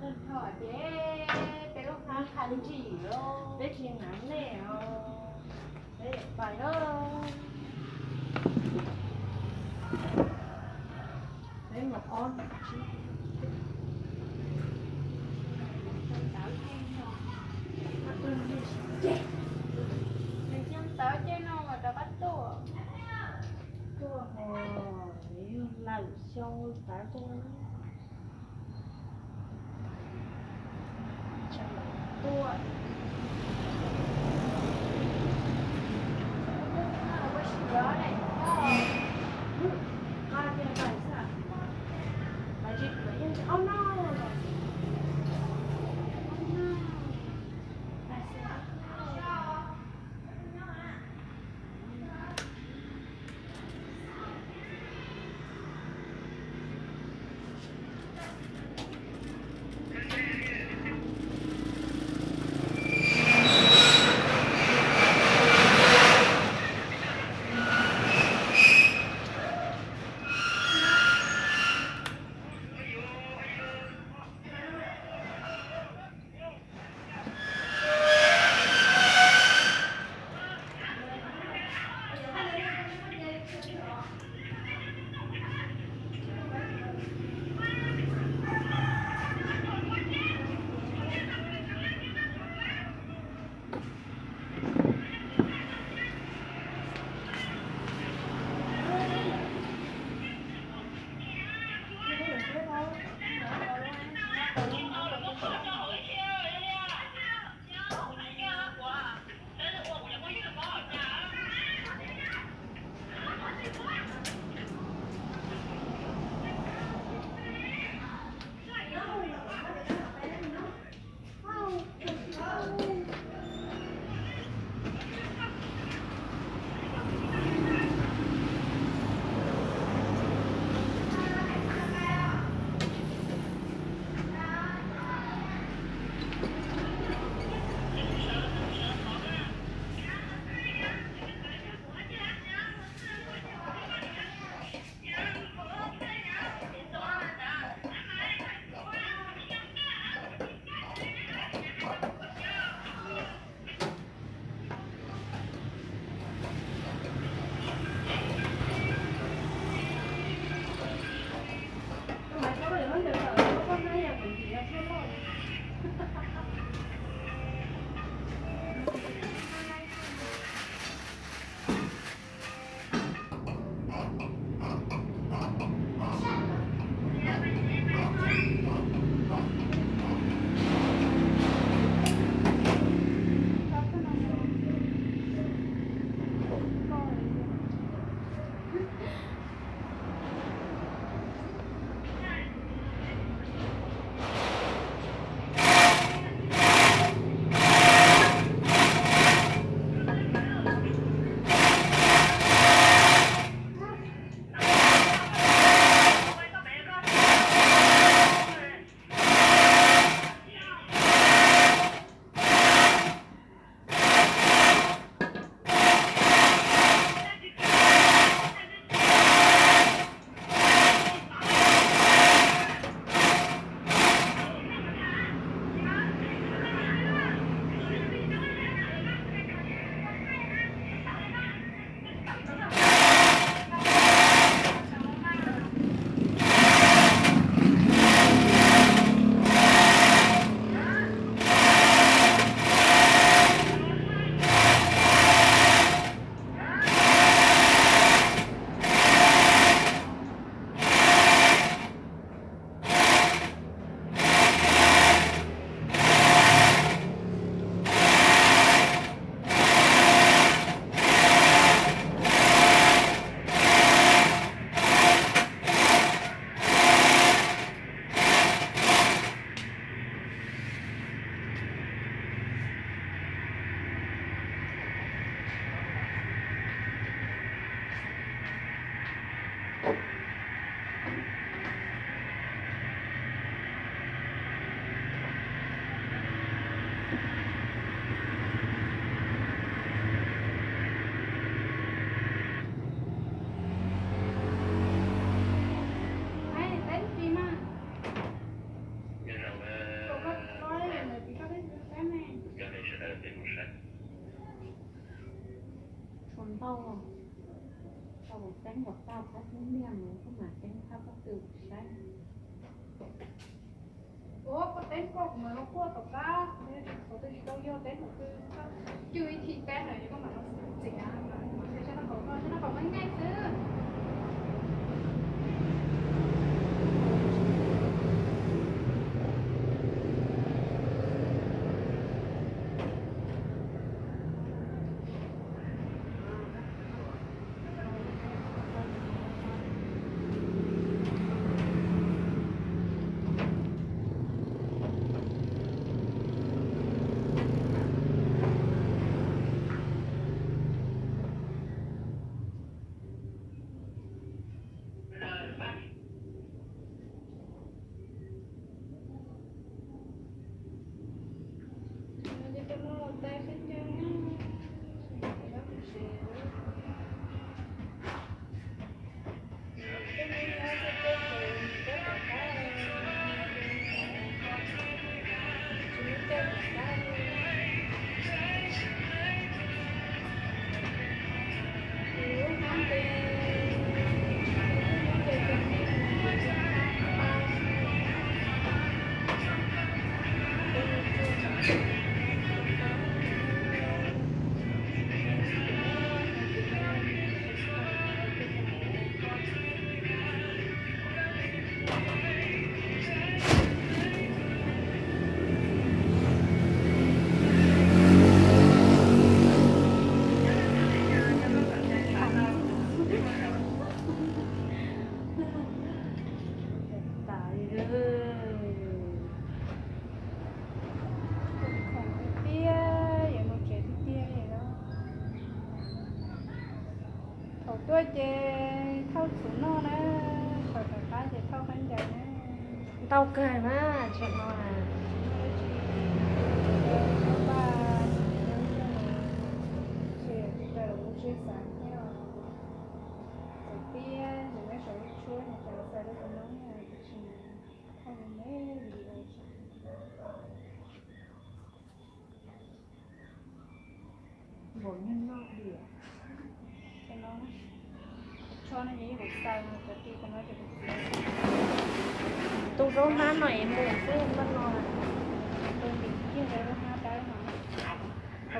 Tag nrho ces peb lub hnab qha ntsim los peb tsis hnav nej os, peb yuav pais lawm. Peb mus ob tsib, ntawv ces no, nws cov ntawv ces no mas rov qab tuaj, tuaj ho yog lawm xyoo ntawv tuaj. Tau, tau teeb kom tau qab tib niag mus koj mam teeb qab pob tw saib. Ua koj teeb koj kuv mam los quaj tom qab, qhov twg tsis tau yog teeb qhov twg, cwj ib thim peb na, koj mam los txiav, saib noj qhov koj, saib noj qhov koj nyeej xwb. Khoom tiag tiag, yuav mus tsev tiag tiag li os. Thaum tuaj ces thauj txhuv noj na, thaum rov qab ces thauj khaub ncaws na. Ntau kawg na, tsam no Npaum nyuag noj diam. Tus zaub hnab no es mus xwb npaj no.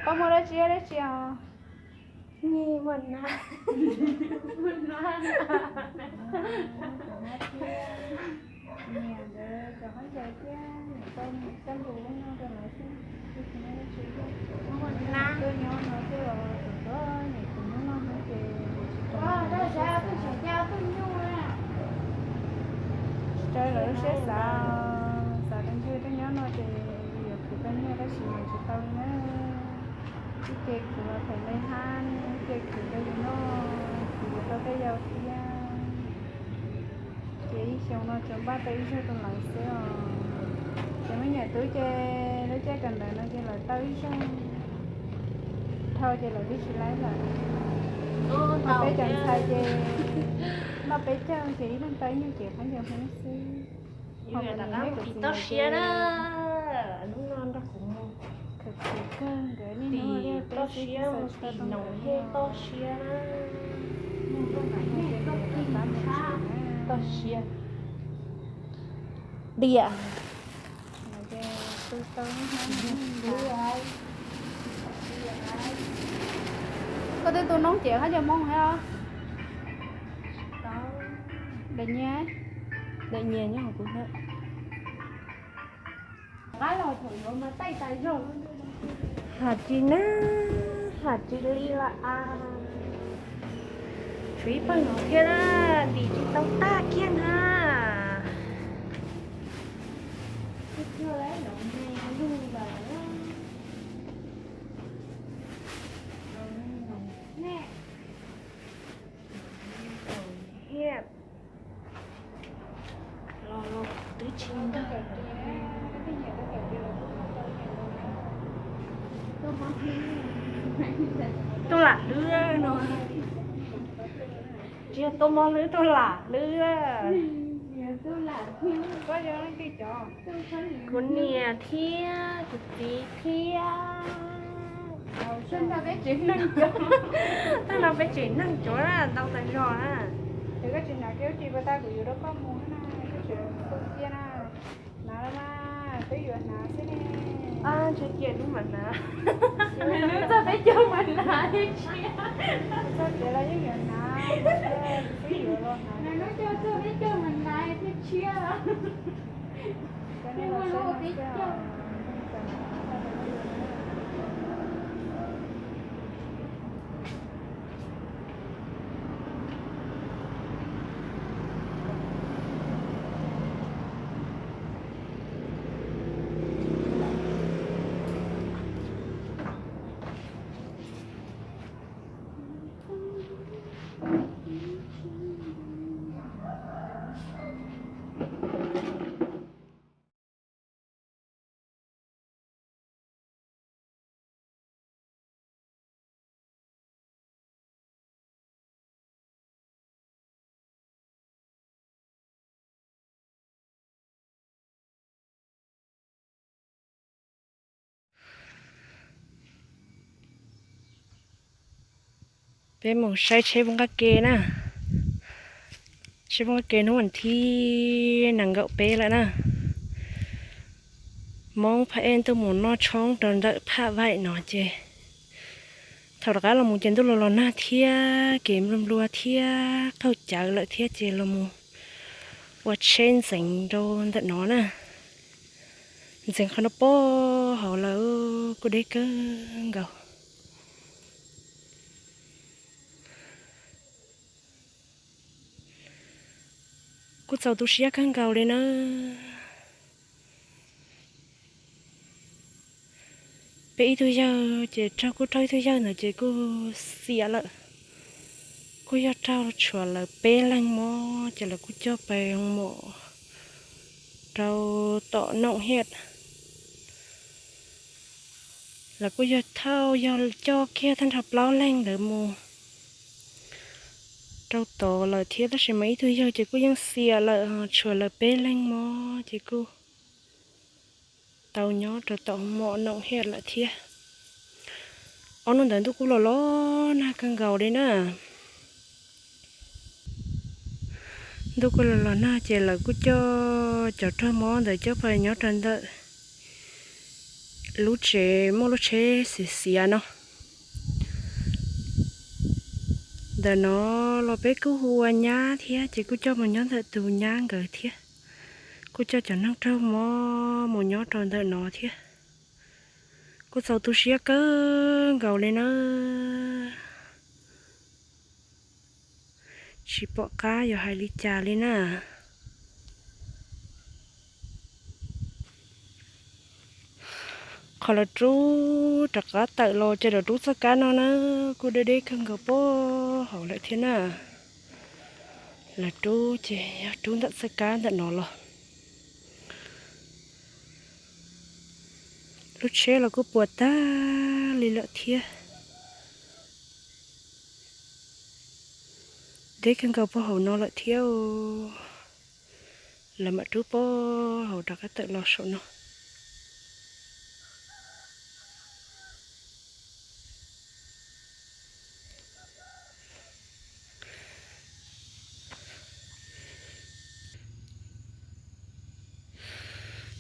Koj muaj dab tsi dab tsi os? Nyiaj muaj nab. Niam ntawd cov khaub ncaws thiab niam tau niam coj npus noj rau lawv xwb, tsis muaj dab tsi. Tuaj nyob no xwb os, txom txom nyem tus hnub no hnub ces tsis tau lawv lub siab xav, tsis tau lawv lub siab xav, xav rau ntshe tuaj nyob no ces yuav khwv tau nyiaj tab sis mas tsis tau li na. Ib ce khwv los them nqi hab, ib ce khwv rau yus noj, khwv yuav tau tej yau thiab. Ces ib xyoo no tsuas npaj tau ib zaug rau lawv xwb os. Ces me nyuam tub ces lub caij kawm ntawv no ces lawv tau ib zaug dhau ces lawv twb tsis laib lawm. Ho peb cov ntxhais ces noj peb caug ces ib leeg tau ib nyuag cev khaub ncaws Hmoob xwb. Ho kuv niam thiab kuv txiv lawv ces hnub no nrog kuv mus khwv khwv kawg, nkawd niaj hnub ua liaj ua teb xwb, tsis tau tau zoo nkawd li os. Toj siab. Diam. Koj twb tu noob ces khaub ncaws Hmoob thiab os? Daim nyias, daim nyias nyob hauv kuv thiab. Hla tsis na, hla tsis li lawm as. Tshuav ib pawg no thiab na, ntim tsis tau tag kiag na. Hiaj los los twb tsis ntag. Tuaj lam hlwb no. Tsis yog tuaj mob hlwb, tuaj lam hlwb. Kuv niam thiab kuv txiv thiab. Tag no peb tseem neeg cuav, tag no peb tseem neeg cuav ntau tas zog na. Ces koj tsis hnav kiag ub tsis puas tau kuv yuav rau koj mus na, koj tseem tu cia na. Hnav los mas, twb yuav hnav xwb ne. Ntshe cia hnub mam hnav. Hnub txog peb caug mam hnav thiaj tshiab. Txog tiav los yeej yuav hnav, twb yuav los hnav. Hnub caug txog peb caug mam hnav thiaj tshiab. Peb mus saib tsheb poob qab ke na. Tsheb poob qab ke hnub vas thib nees nkaum peb lawm na. Hmoob phaj ej tuaj mus noj tshoob rau ntawm phaj vaim no ces thaum rov qab los mus ces ntuj los los nag thiab kev nplua nplua thiab qaug cawv lawm thiab ces los mus ua tsheb ntxeev rau ntawm no na. Ntxeev qhov no poob hauv lawm kuj deb kawg nkaus. Kuj txaus tu siab kawg nkaus li na. Peb ib tug yawg ces raug, kuj raug ib tug yawg ntawd ces kuj xiam lawm. Kuj yog raug tshuav lawv peb leeg mob ces lawv kuj coj pais mom rau tom Noom Hiaj. Lawv kuj yog thauj, yog coj kiag tag nrho plaub leeg ntawd mus rau tod lawm thiab, tab sis mas ib tug yawg ces kuj yeej xiam lawm, tshuav lawv peb leeg mob ces kuj tau nyob rau tom mom Noom Hiaj lawm thiab. Ob hnub ntawd ntuj kuj los los nag kawg nkaus li na. Ntuj kuj los los nag ces lawv kuj coj cov raug mob ntawd coj pais nyob rau ntawm lub tsev muaj lub tsheb xiav xiav no. Ntawm no los peb kuj hu ua nyab thiab ces kuj coj mus nyob ntawm tus nyab nkawd thiab. Kuj coj cov neeg raug mob mus nyob rau ntawm no thiab. Kuj txaus tu siab kawg nkaus li na. Tsis pom qab yuav hais li cas li na. Qhov lawv rub rov qab tawm los ces lawv rub txoj kab no na, kuj deb deb kawg nkaus poob hauv lawm thiab na. Lawv rub ces yog rub ntawm txoj kab ntawm no los. Lub tsheb los kuj puas tag li lawm thiab. Deb kawg nkaus poob hauv no lawm thiab. Lawv mam rub poob hauv rov qab tawm los saum no.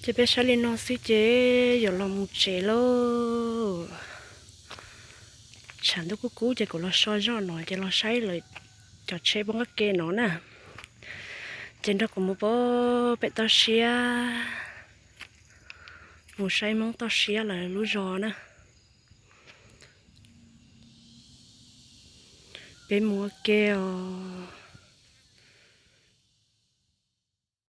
Ces peb saib li no xwb ces yuav los mus tsev lauj. Tshav ntuj kub kub ces kuv los so zoj no ces los saib lawv cov tsheb poob qab ke no na. Ces nrog kuv mus pem toj siab, mus saib Hmoob toj siab lawv lub zos na. Peb mus ua ke os.